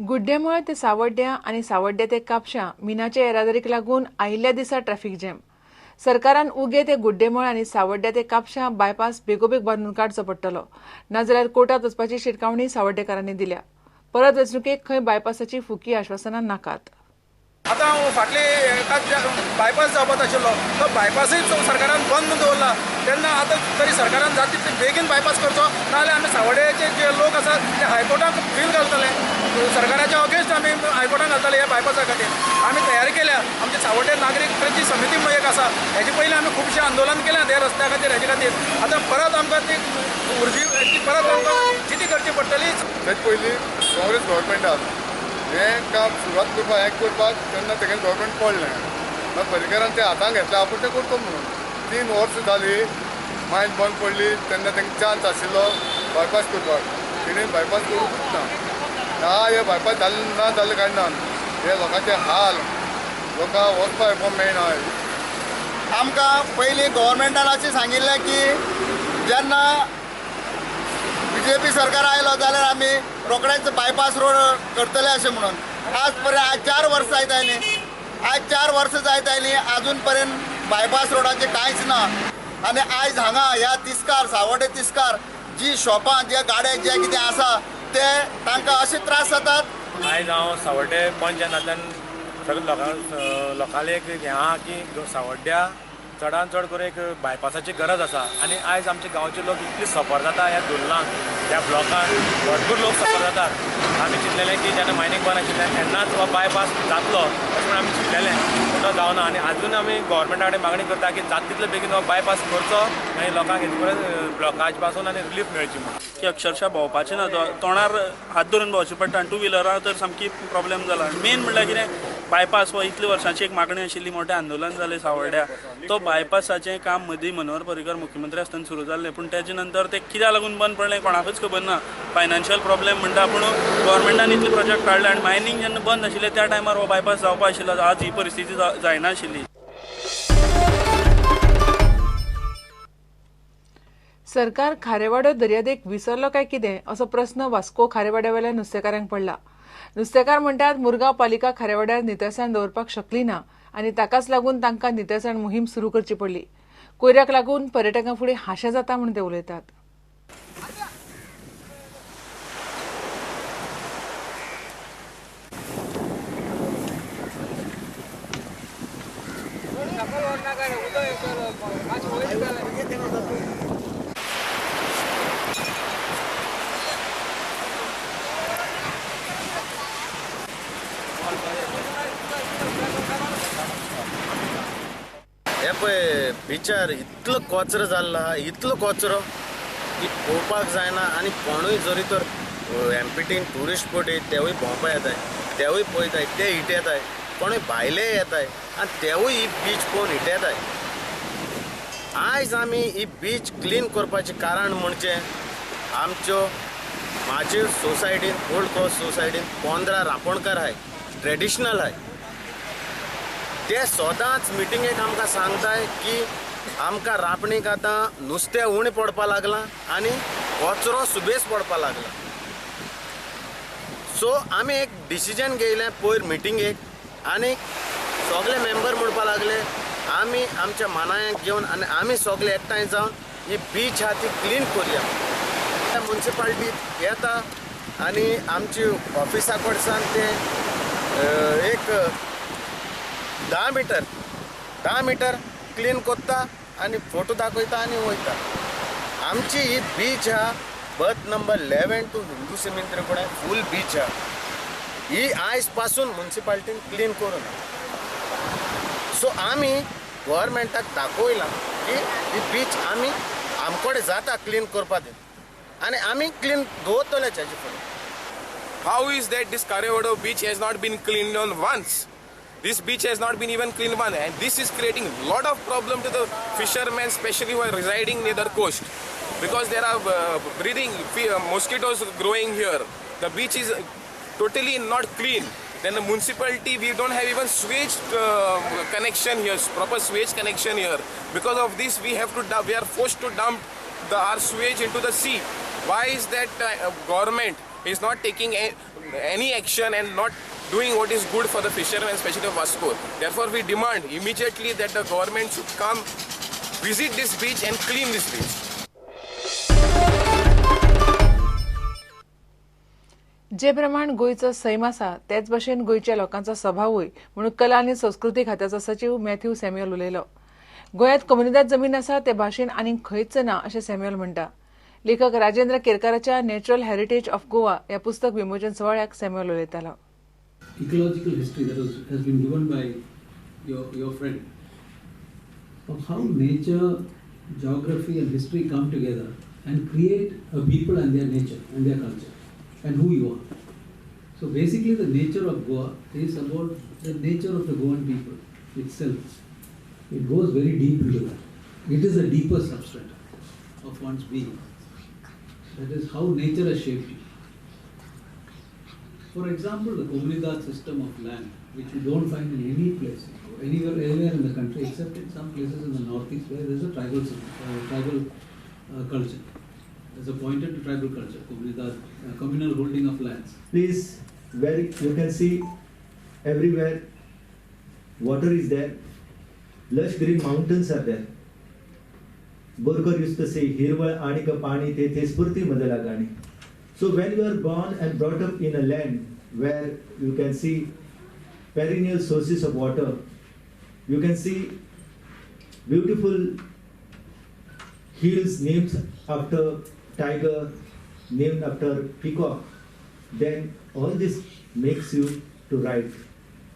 गुड्डेमळ ते सावड्ड्या आनी सावड्ड्या ते कापशां मिनाचे येरादारीक लागून आयिल्ल्या दिसा ट्रॅफिक जॅम. सरकारान उगे ते गुड्डेमळ आनी सावड्ड्या ते कापशां बायपास बेगोबेग बांदून काडचो पडटलो, नाजाल्यार कोर्टात वचपाची शिटकावणी सावड्डेकारांनी दिल्या. परत वेंचणुकेक खंय बायपासाची फुकी आश्वासनां नाकात. आतां फाटले बायपास जावपाचो आशिल्लो तो बायपासूय सरकारान बंद दवरला. तेन्ना आतां तरी सरकारान जाता तितले बेगीन बायपास करचो, नाजाल्यार आमी सावड्ड्याचे जे लोक आसात ते हायकोर्टाक फील घालतले. सरकाराच्या अगेन्स्ट आमी हायकोर्टान घालतले. ह्या बायपासा खातीर आमी तयारी केल्या. आमचे सावड्डे नागरीक क्रांती समिती म्हणून एक आसा, हेजे पयलीं आमी खुबशें आंदोलन केलें त्या रस्त्या खातीर. हेजे खातीर आतां परत आमकां ती उर्जी परत आमकां जिती करची पडटली. तेच पयलीं काँग्रेस गव्हर्मेंटान हें काम सुरवात करपाक हें करपाक तेन्ना तेगेलें गव्हर्मेंट पडलें. मागीर पर्रीकारान तें हातान घेतलें आपूण तें करता म्हणून. 3 वर्सां जालीं मायन बंद पडली तेन्ना तांकां चान्स आशिल्लो बायपास करपाक, तेणी बायपास करूंकूच ना. ना हे बायपास जालें ना जालें कारणान हे लोकांचे हाल, लोकांक वचपाक येवपाक मेळना. आमकां पयलीं गव्हर्मेंटान अशें सांगिल्लें की जेन्ना बीजेपी सरकार आयलो जाल्यार आमी रोखडेच बायपास रोड करतले अशें म्हणून. आज पर्यंत आज 4 वर्सां जायत आयलीं, आज 4 वर्सां जायत आयलीं, आजून पर्यंत बायपास रोडाचें कांयच ना. आनी आयज हांगा ह्या तिस्कार, सावड्डे तिस्कार जी शॉपां, जे गाडे जे कितें आसा ते तांकां अशे त्रास जातात. आयज हांव सावड्डे पंच ह्या नात्यान सगळे लोकांक एक हें आहा की सावड्ड्या चडान चड करून एक बायपासाची गरज आसा. आनी आयज आमचे गांवचे लोक इतले सफर जाता ह्या धुल्लान, ह्या ब्लॉकान भरपूर लोक सफर जातात. आमी चिंतलेलें की जेन्ना मायनींग बंद आशिल्लें तेन्नाच हो बायपास जातलो अशें म्हणून आमी चिंतलेलें, पूण तो जावना. आनी आजून आमी गव्हर्मेंटा कडेन मागणी करता की जाता तितले बेगीन हो बायपास करचो आनी लोकांक हेजे परत ब्लॉकाचे पासून आनी रिलीफ मेळची म्हणून. की अक्षरशः भोंवपाचें ना, तोंडार हात धरून भोंवचें पडटा आनी टू व्हिलरां तर सामकी प्रॉब्लेम जाला. मेन म्हणल्यार कितें, बायपास हो इतले वर्सांची एक मागणी आशिल्ली, मोठें आंदोलन जालें सावड्ड्या, तो बायपासाचें काम मदीं मनोहर पर्रीकर मुख्यमंत्री आसतना सुरू जाल्लें, पूण तेजे नंतर तें कित्याक लागून बंद पडलें कोणाकूच खबर ना. फायनान्शियल प्रॉब्लेम म्हणटा, पूण गव्हर्मेंटान इतले प्रोजेक्ट काडले आनी मायनींग जेन्ना बंद आशिल्लें त्या टायमार हो बायपास जावपा आशिल्लो, आज ही परिस्थिती जायनाशिल्ली. सरकार खारेवाडो दर्यादेग विसरलो काय कितें असो प्रस्न वास्को खारेवाड्यावेल्या नुस्तेकारांक पडला. नुस्तेकार म्हणटात मुरगांव पालिका खारेवाड्यार नितळसाण दवरपाक शकली ना आनी ताकाच लागून तांकां नितळसाण मोहीम सुरू करची पडली. कोयराक लागून पर्यटकां फुडें हांशें जाता म्हूण ते उलयतात. हे पळय बिचार इतलो कचरो जाल्लो आहा, इतलो कचरो की पळोवपाक जायना. आनी कोणूय जरी तर एमपीटीन ट्युरिस्ट स्पॉट येत तेवूय भोंवपा येताय, तेवूय पळयताय, ते हिटेताय, कोणूय भायले येताय आनी तेवूय ही बीच पळोवन हिटेताय. आयज आमी ही बीच क्लीन करपाचें कारण म्हणजे आमच्यो म्हाजे सोसायटीन, ओल्ड कोस्ट सोसायटीन 15 रांपणकार आहाय, ट्रेडिशनल आहाय. ते सदांच मिटिंगेक आमकां सांगताय की आमकां रांपणीक आतां नुस्तें उणें पडपाक लागलां आनी कचरो सुबेज पडपाक लागला. सो आमी एक डिसिजन घेयलें पयर मिटिंगेक आनी सगळे मेंबर म्हणपाक लागले आमी आमच्या मानायांक घेवन आनी आमी सगळे एकठांय जावन ही बीच आहा ती क्लीन करुया. मुन्सिपाल्टी येता आनी आमची ऑफिसा कडच्यान ते एक 10 मिटर क्लीन करता आनी फोटो दाखयता आनी वयता. आमची ही बीच आहा बर्थ नंबर 11 टू हिंदू सिमेंत्री कडेन फूल बीच आहा. ही आयज पासून मुन्सिपाल्टीन क्लीन करूं ना. सो आमी गव्हर्मेंटाक दाखयलां की ही बीच आमी आमकडे जाता क्लीन करपा ती आनी आमी क्लीन दवरतले ताजे फुडें. How is that this Kharewado beach has not been cleaned on once? This beach has not been even cleaned once, and this is creating lot of problem to the fishermen, especially who are residing near the coast, because there are breeding mosquitoes growing here. The beach is totally not clean. Then the municipality, we don't have even sewage connection here, proper sewage connection here. Because of this, we have to we are forced to dump our sewage into the sea. Why is that government is not taking any action and not doing what is good for the fishermen, especially of Vasco. Therefore, we demand immediately that the government should come visit this beach and clean this beach. जे प्रमाण गोंयचो सैम आसा तेच भशेन गोंयच्या लोकांचो स्वभावूय म्हणून कला आनी संस्कृती खात्याचो सचीव मॅथ्यू सॅम्युअल उलयलो. गोंयांत कोमुनिदाद जमीन आसा ते भाशेन आनीक खंयच ना अशें सॅम्युअल म्हणटा. लेखक राजेंद्र केरकाराच्या नॅचरल हेरिटेज ऑफ गोवा ह्या पुस्तक विमोचन सुवाळ्याक सॅम्युअल उलयतालो. Ecological history that has been given by your friend of how nature, geography and history come together and create a people and their nature and their culture and who you are. So basically the nature of Goa is about the nature of the Goan people itself. It goes very deep into that. It is a deeper substrate of one's being. That is how nature has shaped you. For example, the Comunidad system of land, which you don't find in any place, anywhere in the country, except in some places in the northeast where there is a tribal culture. There's a pointer to tribal culture, Comunidad, communal holding of lands. Please, where you can see everywhere, water is there, lush green mountains are there. Borkar used to say, Hirval anika pani tethe spurti madala gani. So when you are born and brought up in a land where you can see perennial sources of water, you can see beautiful hills named after tiger, named after peacock, then all this makes you to write.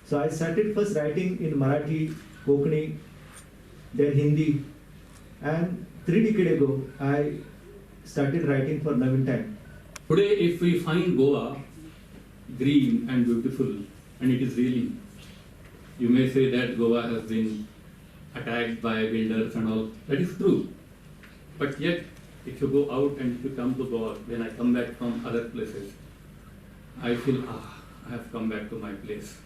So I started first writing in Marathi, Kokani, then Hindi, and 3 decades ago I started writing for Navin Time. Today, if we find Goa green and beautiful, and it is really, you may say that Goa has been attacked by builders and all, that is true. But yet, if you go out and if you come to Goa, when I come back from other places, I feel, I have come back to my place.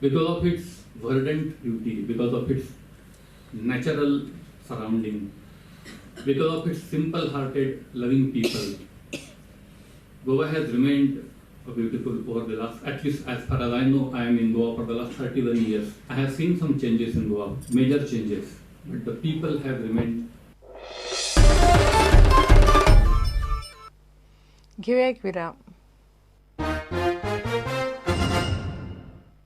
Because of its verdant beauty, because of its natural surrounding, because of its simple-hearted, loving people, Goa has remained beautiful over the last, at least as far as I know, I am in Goa for the last 31 years. I have seen some changes in Goa, major changes, but the people have remained. घेऊया एक विराम.